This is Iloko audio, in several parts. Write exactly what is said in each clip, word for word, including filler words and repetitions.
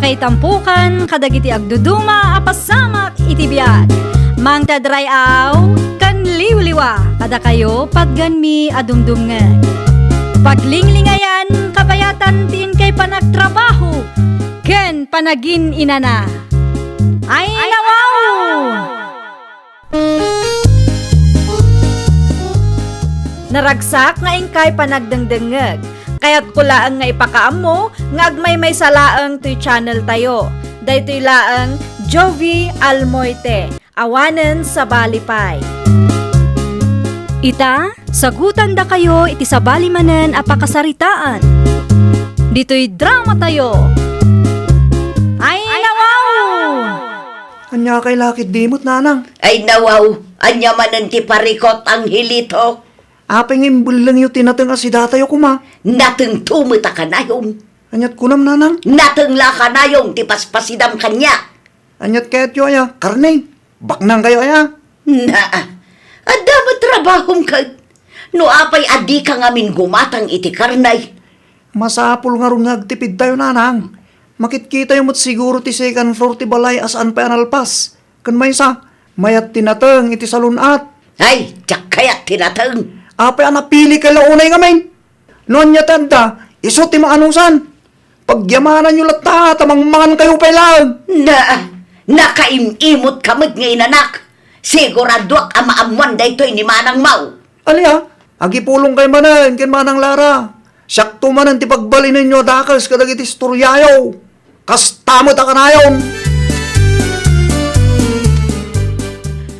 Itampukan kadagiti agduduma a pasamak iti biag. Mangted ray-aw ken liwliwa kadakayo patgenmi a dumdumngeg. Paglinglingayan, kabayatan ti inkay panagtrabaho ken panagin-inana. Ay, nawaw! Naragsak nga inkay panagdengdengngeg. Kayatko laeng nga ipakaammo nga agmaymaysa laeng toy channel tayo. Daytoy laeng Jovi Almoite, awanen sabali pay. Ita, sagutandakayo iti sabali manen a pakasaritaan. Ditoy drama tayo. Ay, nawaw! Ania kay lakit di met, nanang? Ay, nawaw, ania manen ti parikut, Angelito? Apay nga imbellengyo ti nateng a sidatayo koma? Natengto met a kanayon. Aniat kunam, nanang? Nateng la a kanayon ti paspasidam kaniak. Aniat kayatyo aya? Karne? Baknang kayo aya? Naa, adda met trabahom ket. No apay a dika ngamin gumatang iti karne? Masapul ngarud nga agtipidtayo, nanang. Makitkitayo met siguro ti second floor ti balay a saan pay a nalpas. Ken maysa, mayat ti nateng iti salun-at. Ay, diak kayat ti nateng. Apay a napili kay la unay ngamin? No ania ti adda, isu ti maanusan. Pagyamananyo latta ta mangmangan kayo pay laeng. Na, nakaim-imot ka met nga inanak. Siguraduak a maammoan daytoy ni manangmo. Alia, agipulong kay manen ken Manang Lara. Siakto manen ti pagbalinenyo a dakes kadagiti istoriayo. Kasta met a kanayon.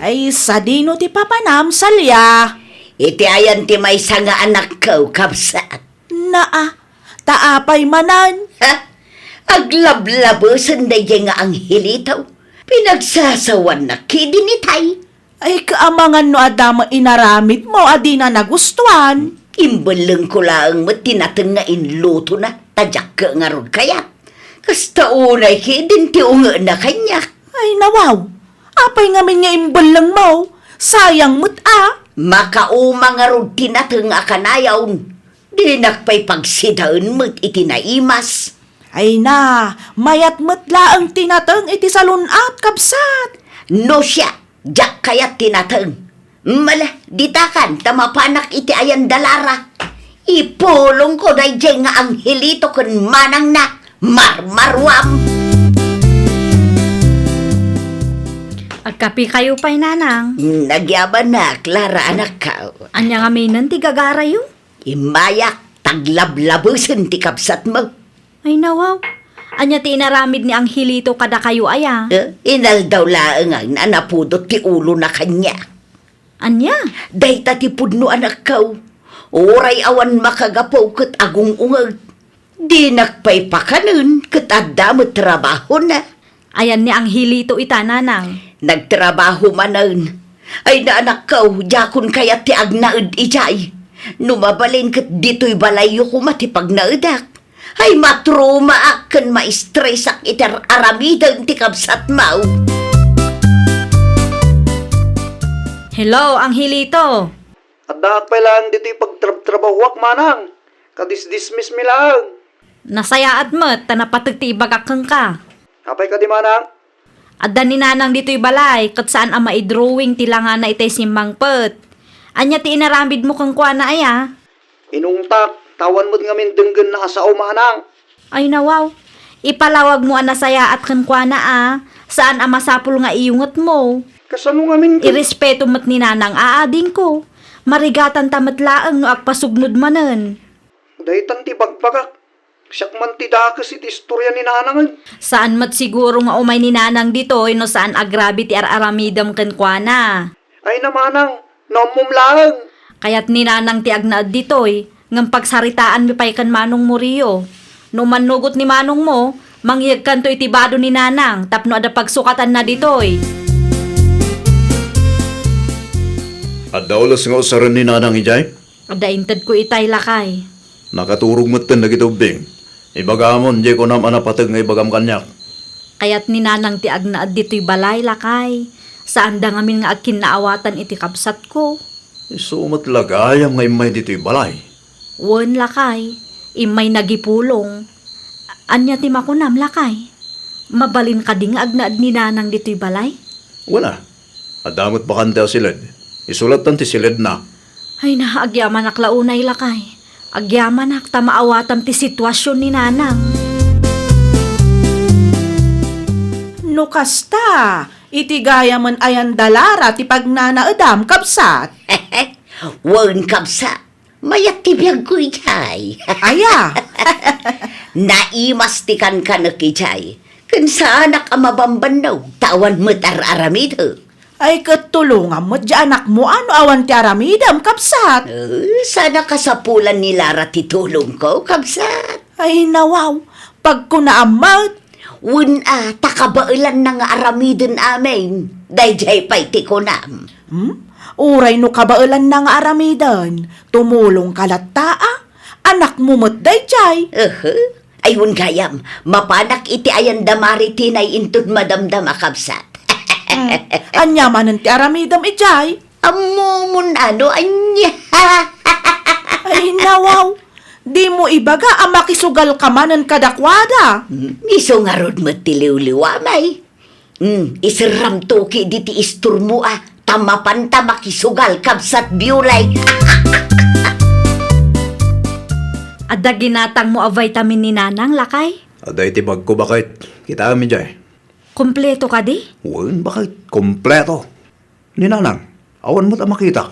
Ay, sadino ti papanam, Salia? Iti ayan ti maysa nga anakko, kabsat. Naa, ta apay manen? Ha? Aglablabesen daydiay nga Angelito. Pinagsasawannak kidin itay. Ay, kaamangan no adda met inaramidmo a dina nagustuan. Imbellengko laeng met ti nateng nga inlutona, ta diak ngarud kayat. Kasta unay kidin ti ungena kaniak. Ay, nawaw! Apay ngamin nga imbellengmo? Sayang met a! Makauma ngarud ti nateng a kanayon. Dinak pay pagsidaen met iti naimas. Ay na, mayat met laeng ti nateng iti salun-at, kabsat. No siak, diak kayat ti nateng. Mala, ditakan ta mapanak iti ayan da Lara. Ipulongko daydiay nga Angelito ken manangna, marmaruam. Agkapikayo pay, nanang. Nagyamanak, Lara, anakko. Ania ngaminen ti gagarayo? Immayak, ta aglablabesen ti kabsatmo. Ay, nawaw. Ania ti inaramid ni Angelito kadakayo aya? Eh, inaldaw laeng a napudot ti ulona kaniak. Ania? Dayta ti pudno, anakko. Uray awan makagapu ket agung-ungeg. Dinak pay pakanen ket adda met trabahona. Ayan ni Angelito ita, nanang. Nagtrabaho manen. Ay, na, anakko, diakon kayat ti agnaed idiay. No mabalin ket ditoy balayyo koma ti pagnaedak. Ay, matrumaak ken maistresak iti ar-aramiden ti kabsatmo. Hello, Angelito. Addaak pay laeng ditoy pagtrabtrabahoak, manang. Kadisdismissmi laeng. Nasayaat met ta napateg ti ibagak kenka. Apay kadi, manang? Adda ni nanang ditoy balay, ket saan a maidrawing ti langana itay simmangpet. Ania ti inaramidmo kenkuana aya? Inungtak, ta awan met ngamin denggenna a sao, manang. Ay, nawaw. Ipalawagmo a nasayaat kenkuana a, saan a masapul nga iyungetmo. Kasano ngamin ken- Irespeto met ni nanang a adingko. Marigatanta met laeng no agpasugnod manen. Daytan ti bagbagak. Siak man ti dakes iti istoria ni nanangen. Saan met siguro nga umay ni nanang ditoy no saan agrabe ti ar-aramidem kenkuana. Ay na, manang, no ammom laeng. Kayat ni nanang ti agnaed ditoy, ngem pagsaritaanmi pay ken manongmo, Rio. No mannugot ni manongmo, mangyegkanto iti bado ni nanang tapno adda pagsukatanna ditoy. Adda ules nga usaren ni nanang idiay? Adda intedko itay, lakay. Nakaturog metten dagiti ubbing. Ibagamon, diay kunam a napateg nga ibagam kaniak. Kayat ni nanang ti agnaed ditoy balay, lakay. Saanda ngamin nga agkinnaawatan iti kabsatko. Isu met la gayam nga immay ditoy balay? Wen, lakay. Immay nagipulong. Ania ti makunam, lakay? Mabalin kadi nga agnaed ni Nanang ditoy balay? Wen a. Adda met bakante a siled. Isu lattan ti siledna. Ay na, agyamanak la unay, lakay. Agyamanak ta maawatam ti situasion ni Nanang. No kasta, iti gayamen a yanda Lara ti pagnanaedam, kabsat? Wen, kabsat. Mayat ti biagko idiay. Aya? Naimas ti kankanek idiay. Ken saanak a mabambannog, ta awan met ar-aramidek. Ay, ket tulongam met diay anakmo a no awan ti aramidem, kabsat. Eh, saan a kasapulan ni Lara ti tulongko, kabsat. Ay, nawaw, pagkunaam met. Wen a, ta kabaelanna nga aramiden amin. Daydiay pay ti kunam. Hmm? Uray no kabaelanna nga aramiden, tumulongka latta a. Anakmo met daydiay. Ehe. Ay, wen gayam, mapanak iti ayanda Mari Tinay inton madamdama, kabsat. Hmm. Ania manen ti aramidem idiay? Ammomon a no ania. Ay, nawaw. Dimo ibaga a makisugalka manen kadakuada. Hmm, isu ngarud met ti liwliwam ay. Hmm, iserramto ketdi ti istormo a, ta mapanta makisugal, kabsat Biolay. Adda ginatangmo a vitamin ni Nanang, lakay? Adda iti bagko, baket. Kitaem idiay. Kompleto kadi? Wen, baket. Kompleto. Ni Nanang, awan met a makita.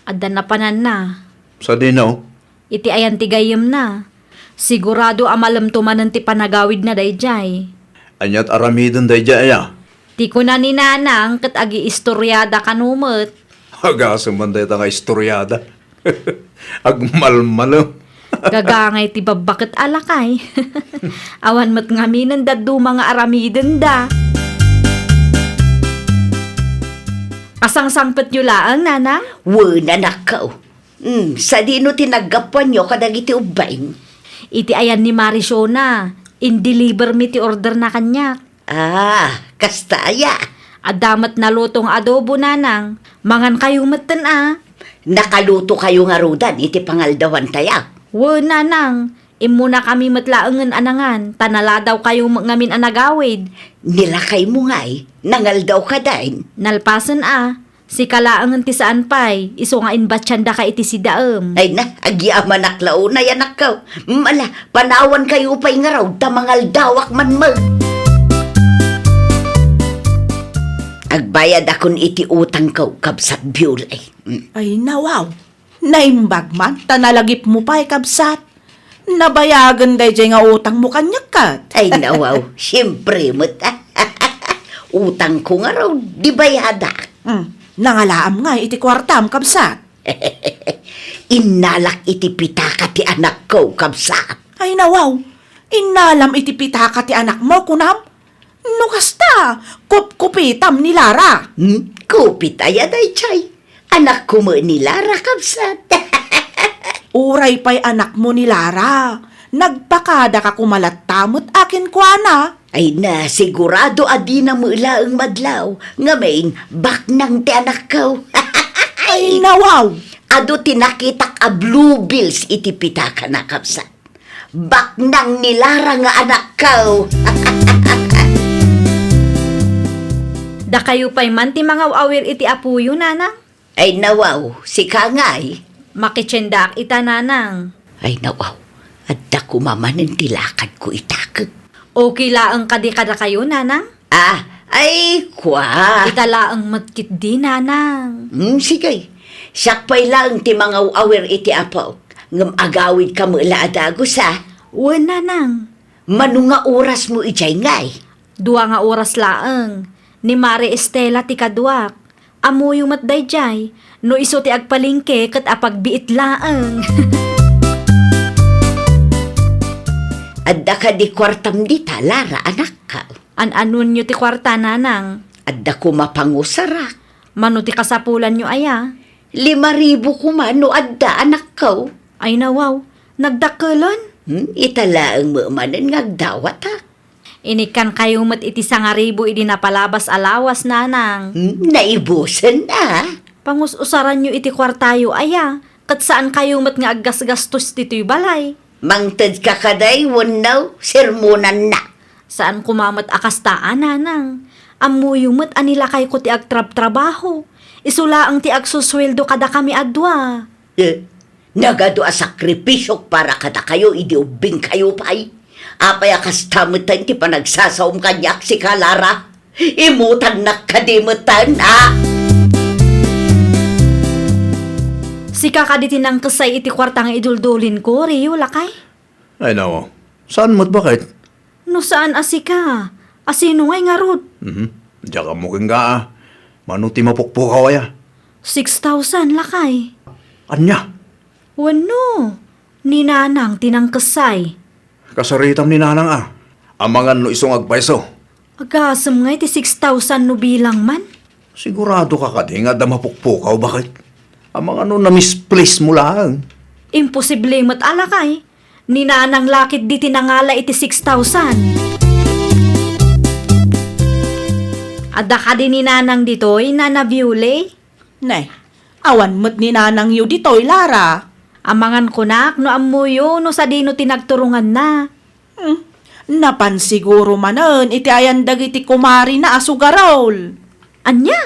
Adda napananna. Sadino? Iti ayan ti gayyemna. Sigurado a malemto manen ti panagawidna daydiay. Aniat aramiden daydiay aya? Ti kuna ni Nanang ket agiistoriada kano met. Agasem man dayta nga istoriada. Agmalmalem. Gagangay ti babbaket a lakay. Awan met ngamin dadduma nga aramidenda. Asangsangpetyo laeng, Nanang? Wen, anakko. Hmm, sadino ti naggapuanyo kadagiti ubbing? Iti ayan ni Mari Shona, in-deliver mi ti orderna kaniak. Ah, kasta aya? Adda met naluto nga adobo, Nanang. Mangankayo metten a. Nakalutokayo ngarudan iti pangaldawanta? Wen, Nanang. Immunakami met laengen a nangan, ta naladawkayo met ngamin a nagawid. Ni lakaymo ngay, nangaldaw kadi? Nalpasen a. Sika laengen ti saan pay, isu nga imbatiandaka iti sidaem. Ay na, agyamanak la unay, anakko. Mala, panawankayo pay ngarud ta mangaldawak man met. Agbayadakon iti utangko, kabsat Biolay. Mm. Ay, nawaw. Naimbag man, ta nalagipmo pay, kabsat. Nabayagen daydiay nga utangmo kaniak ket. Ay, nawaw, siempre met. Utangko ngarud, di bayadak. Hmm, nangalaam ngay iti kuartam, kabsat. Innalak iti pitaka ti anakko, kabsat. Ay, nawaw, innalam iti pitaka ti anakmo, kunam? No kasta, kupkupitam ni Lara. Hmm? Kupit aya daydiay? Anakko met ni Lara, kabsat. Uray pay anakmo ni Lara, nagpakadaka koma latta met a kenkuana. Ay na, sigurado a dina met laeng madlaw. Ngamin, baknang ti anakko. Ay, nawaw! Adu ti nakitak a bluebells iti pitakana, kabsat. Baknang ni Lara nga anakko. Dakayo pay man ti mangaw-awir iti apoyo, Nanang? Ay, nawaw, sika ngay? Makitiendaak ita, Nanang. Ay, nawaw, adda koma manen ti lakadko ita ket. Okay laeng kadi kadakayo, Nanang? Ah, ay, kua. Ita laeng met ketdi, Nanang. Hmm, sige. Siak pay laeng ti mangaw-awir iti apok. Ngem agawidka met la a dagus, a? Wen, Nanang. Mano nga orasmo idiay ngay? Dua nga oras laeng. Ni Mare Estela ti kaduak. Ammoyo met daydiay. No isu ti agpalengke ket apagbiit laeng. Adda kadi kuartam dita, Lara, anakko? An-anonyo ti kuarta, Nanang? Adda koma pangusarak. Mano ti kasapulanyo aya? Lima ribu koma no adda, anakko. Ay, nawaw, nagdakkelen? Hmm, ita laeng met manen nga agdawatak. Inikkankayo met iti sangaribu idi napalabas a lawas, Nanang. Hmm, naibusen a. Pangus-usaranyo iti kuartayo aya, ket saankayo met nga aggasgastos ditoy balay. Mangtedka kadi wenno sermonannak? Saan koma met a kasta a, nanang. Ammoyo met a ni lakayko ti agtrabtrabaho. Isu laeng ti agsusueldo kadakami a dua. Eh, nagadu a sakripisiok para kadakayo idi ubbingkayo pay. Apay a kasta metten ti panagsasaom kaniak, sika, Lara? Imutannak kadi metten, a? Sika kadi ti nangkessay iti kuarta nga iduldulinko, Rio, lakay? Ay, nawa. Saan met, baket? No saan a sika, a sino ngay ngarud? Mhm. Diak ammo kenka, a. Mano ti mapukpukaw aya? Six thousand, lakay. Ania? Wenno, ni nanang ti nangkessay. Kasaritam ni nanang, a. Amangan no isu nga agpayso. Agasem ngay ti six thousand no bilang man? Sigurado ka kadi nga adda mapukpukaw, baket? Amangan no na-misplace mo laeng? Imposible met a, lakay. Ni nanang la ketdi ti nangala iti six thousand. Adda kadi ni nanang ditoy, Nana Viole? Ne, awan met ni nanangyo ditoy, Lara. Amangan kunak no ammoyo no sadino ti nagturonganna. Hmm, napan siguro manen iti ayan dagiti kumarina a sugarol. Ania?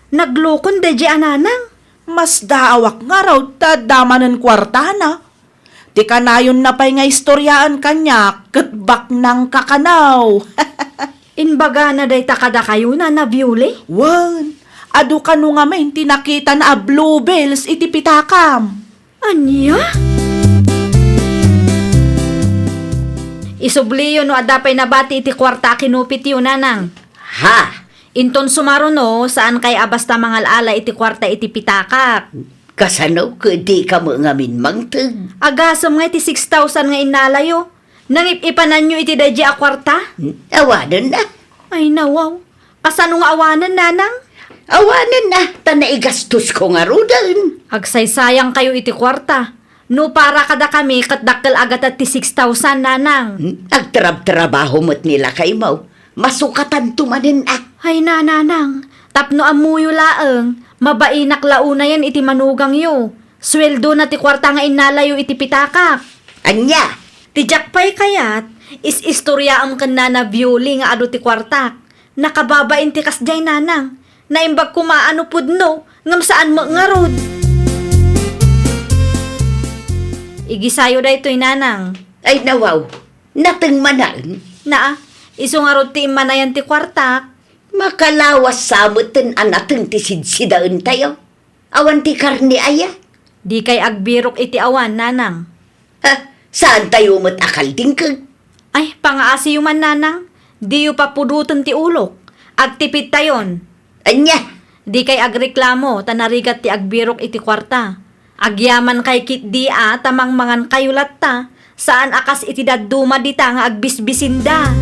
Naglokon daydiay a nanang? Masdaawak ngarud ta adda manen kuartana. Ti kanayonna pay nga istoriaan kaniak ket baknang kakanaw. Imbagana dayta kadakayo, Nana Viole? Wen, adu kano ngamin ti nakitana a bluebells iti pitakam. Ania? Isubliyo no adda pay nabati iti kuarta a kinupityo, nanang. Ha? Inton sumaruno, saan kay a basta mangal-ala iti kuarta iti pitakak? Kasano ket dika met ngamin mangted? Agasem nga iti six thousand nga innalayo, nangip-ipananyo iti daydiay a kuarta? Awanen a. Ay, nawaw. Kasano nga awanen, nanang? Awanen a, ta naigastosko ngaruden. Agsaysayangkayo iti kuarta. No para kadakami, ket dakkel a gatad ti six thousand, nanang. Hmm? Agtrabtrabaho met ni lakaymo. Masukatanto manen a. Ay, nanang, tapno ammoyo laeng, mabainak la unayen iti manugangyo. Sueldona ti kuarta nga innalayo iti pitakak. Ania? Ti diak pay kayat, is-istoriaam ken Nana Violi nga adu ti kuartak. Nakababain ti kasdiay, nanang. Naimbag koma a no pudno, ngem saan met ngarud. Igisayo daytoy, nanang. Ay, nawaw. Nateng manen? Naa, isu ngarud ti immanayan ti kuartak. Makalawas sa metten a nateng ti sidsidaentayo. Awan ti karne aya? Dikay agbirok iti awan, nanang. Ha? Saantayo met a kaldingkeg? Ay, pangaasiyo man, nanang. Diyo papudoten ti ulok. Agtipidtayon. Ania? Dikay agreklamo ta narigat ti agbirok iti kuarta. Agyamankay ketdi a ta mangmangankayo latta. Saan a kas iti dadduma dita nga agbisbisinda.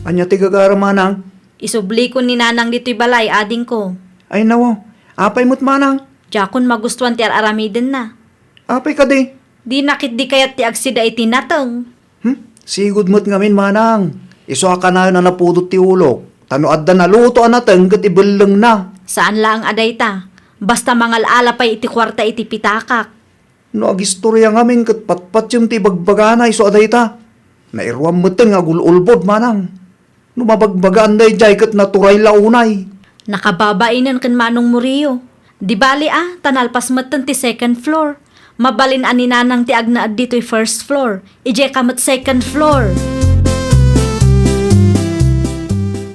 Ania ti gagaram, manang? Isublikon ni nanang ditoy balay, adingko. Ay, nawaw. Apay met, manang? Diakon magustuan ti ar-aramidenna. Apay kadi? Dina ketdi kayat ti agsida iti nateng. Hmm? Sigud met ngamin, manang. Isu a kanayon a napudot ti ulok. Ta no adda naluto a nateng ket ibellengna. Saan laeng a dayta. Basta mangal-ala pay iti kuarta iti pitakak. No agistoria ngamin ket patpatiem ti ibagbagana isu a dayta. Nairuam metten nga agul-ulbod, manang. No mabagbagaan daydiay ket naturay la unay. Nakababainen ken Manong Murillo. Di bali a, ta nalpas metten ti second floor. Mabalin a ni Nanang ti agnaed ditoy first floor. Idiay ka met second floor.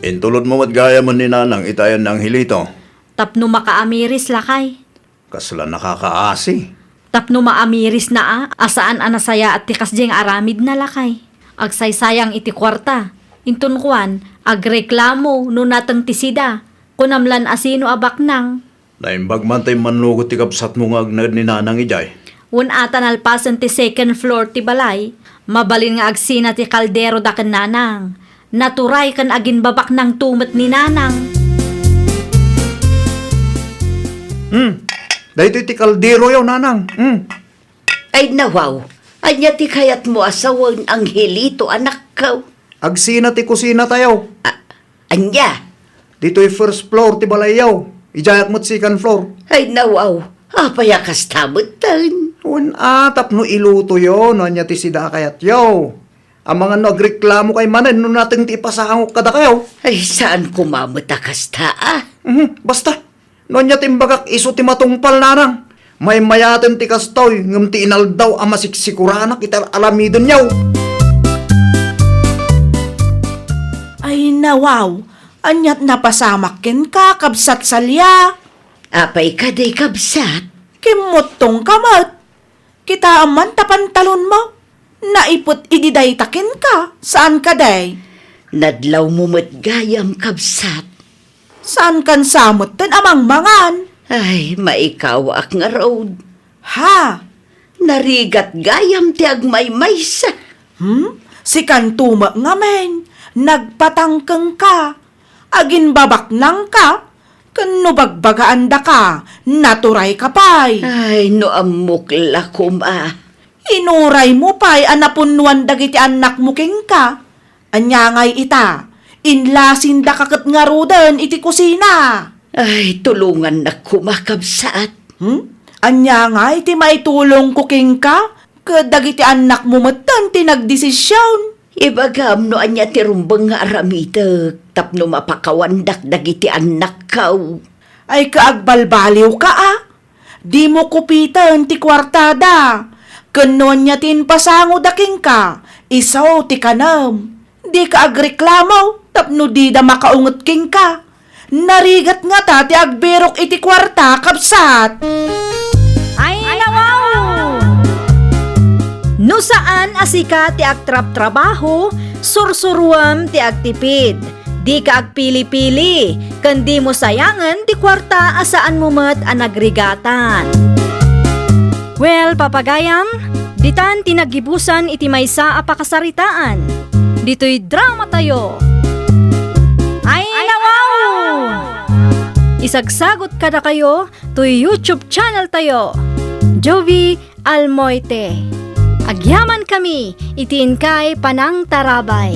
Intulodmo met gayam ni Nanang iti ayan ni Angelito. Tapno makaamiris, lakay. Kasla nakakaasi. Tapno maamirisna a, a saan a nasayaat ti kasdiay nga aramidna, lakay. Agsaysayang iti kuarta. Inton kuan, agreklamo no nateng ti sida. Kunam lan a sino a baknang. Naimbag man ta immannugot ti kabsatmo nga agnaed ni Nanang idiay. Wen a ta nalpasen ti second floor ti balay, mabalin nga agsina ti kaldero da ken Nanang. Naturay ken aginbabaknangto met ni Nanang. Hmm, daytoy ti kalderoyo, Nanang. Hmm. Ay, nawaw, ania ti kayatmo a sawen, Angelito, anakko? Agsina ti kusinatayo. A-, ania? Ditoy first floor ti balayyo. Idiayak met second floor. Ay, nawaw, apay a kasta metten? Wen a, tapno ilutoyo no ania ti sida a kayatyo. Amangan no agreklamo kay manen no nateng ti ipasangok kadakayo. Ay, saan koma met a kasta, a? Mhm, basta. No ania ti imbagak isu ti matungpal, nanang. Maymayaten ti kastoy, ngem ti inaldaw a masiksikuranak iti ar-aramidenyo. Ay, nawaw, aniat napasamak kenka, kabsat Salia? Apay kadi, kabsat? Kimmuttongka met. Kitaem man ta pantalonmo. Naiput idi dayta kenka, saan kadi? Nadlawmo met gayam, kabsat. Saan kan sa metten a mangmangan? Ay, maikawaak ngarud. Ha? Narigat gayam ti agmaymaysa. Hmm? Sikanto met ngamin, nagpatangkengka, aginbabaknangka, ken no bagbagaandaka, naturayka pay. Ay, no ammok la koma. Inuraymo pay a napunnoan dagiti annakmo kenka. Ania ngay ita, inlasindaka ket ngaruden iti kusina. Ay, tulongannak koma, kabsat. Hmm? Ania ngay ti maitulongko kenka? Ket dagiti annakmo metten ti nagdesision. Ibagam no ania ti rumbeng nga aramidek tapno mapakawandak dagiti annakko. Ay, kaagbalbaliwka, a? Dimo kupiten ti kuartada. Ken no ania ti impasangoda kenka, isu ti kanem. Dika agreklamo tapno dida makaunget kenka. Narigat ngata ti agbirok iti kuarta, kabsat. Ay, nawaw! No saan a sika ti agtrabtrabaho, sursuruem ti agtipid. Dika agpili-pili, ken dimo sayangen ti kuarta a saanmo met a nagrigatan. Well, papagayam, ditan ti naggibusan iti maysa a pakasaritaan. Ditoy dramatayo. Ay, nawaw! Isagsagot kadakayo toy YouTube channel tayo, Jovie Almoite. Agyamankami iti inkay panangtarabay.